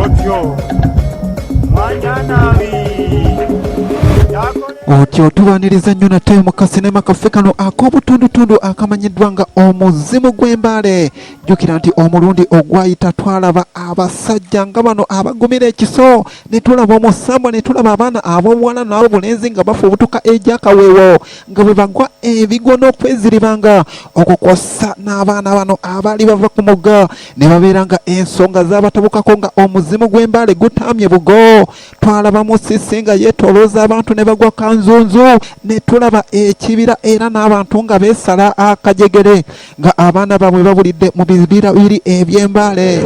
Otyo mwanyanabi. Otyo tubaniriza nnyo nate mu kasinema kaffe kano ak'obutundutundu akamanyiddwa nga Omuzimu gw'Embaale. Jjukira nti omulundi ogwayita twalaba abasajja nga bano abagumira ekiso, ne tulaba omusambwa, ne tulaba abaana ab'obuwala n'abobulenzi nga bafubutuka egy'akaweewo nga bwe bagwa ebigwo n'okweziribanga, okwo kwossa n'abaana bano abaali bava ku mugga ne babeera nga ensonga zaabatabukako nga omuzimu gw'Embaale gutaamye bugo. Twalaba musisi nga yeetoolooza abantu ne bagwa kanzunzu, ne tulaba ekibira era n'abantu nga beesala akajegere nga abaana baabwe babulidde mu bibira biri eby'Embaale.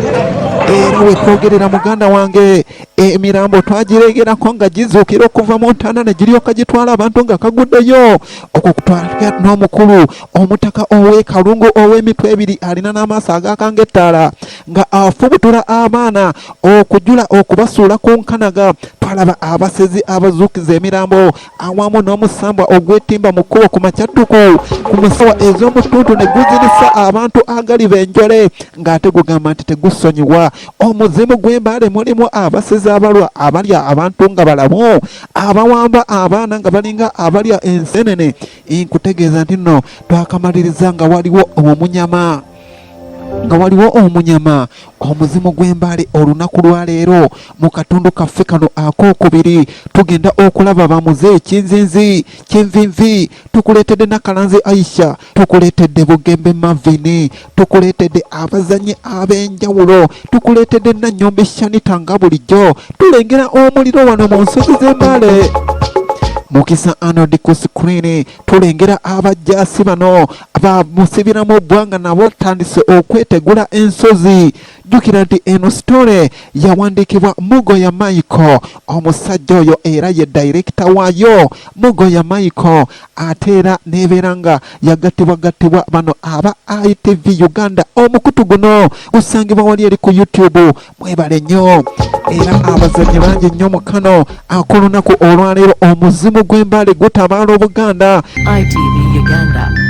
Era we twogerera, muganda wange, emirambo twagiregerako nga gizuukira okuva mu ntaana ne giryoka gitwala abantu nga kaguddeyo. Okwo kutwala n'omukulu omutaka ow'ekalungu ow'emitwe ebiri alina n'amaaso agaakanga ettaala nga afubutula abaana okujula okubasuula ku nkanaga. Twalaba abasezi abazuukiza emirambo awamu n'omusambwa ogwetimba mu kkubo ku makyattuku ku musawa ez'omutuntu ne guzinisa abantu agaliba enjole ng'ate gugamba nti tegusonyiwa. Omuzimu gw'Embaale mulimu abasezi abalwa abalya abantu nga balamu, abawamba abaana nga balinga abalya ensenene. Nkutegeeza nti nno twakamaliriza nga waliwo omunyama, nga waliwo omunyama omuzimu gw'Embaale. Olunaku lwa leero mu katundu kaffe kano akookubiri tugenda okulaba bamuze ekinzinzi kyenvinvi. Tukuleetedde Nakalanzi Aisha, tukuleetedde Bugembe Mavini, tukuleetedde abazanyi ab'enjawulo, tukuleetedde Nanyombi Shanita. Nga bulijjo tulengera omuliro wano mu nsozi z'Embaale. Mukisa Arnold ku screen. Tulengera abajjaasi bano bamusibiramu bbwanga, nabo batandise okwetegula ensozi. Jjukira nti eno story yawandiikibwa Mugoya Michael, omusajja oyo era ye director waayo Mugoya Michael, ate era nebeera nga yagattibwagattibwa bano aba ITV Uganda. Omukutu guno gusangibwa wali eri ku YouTube. Mwebale nnyo. Era abazannyi bangi nnyo mu kano ak'olunaku olwaleero. Omuzimu gw'Embaale gutabaala Obuganda. ITV Uganda.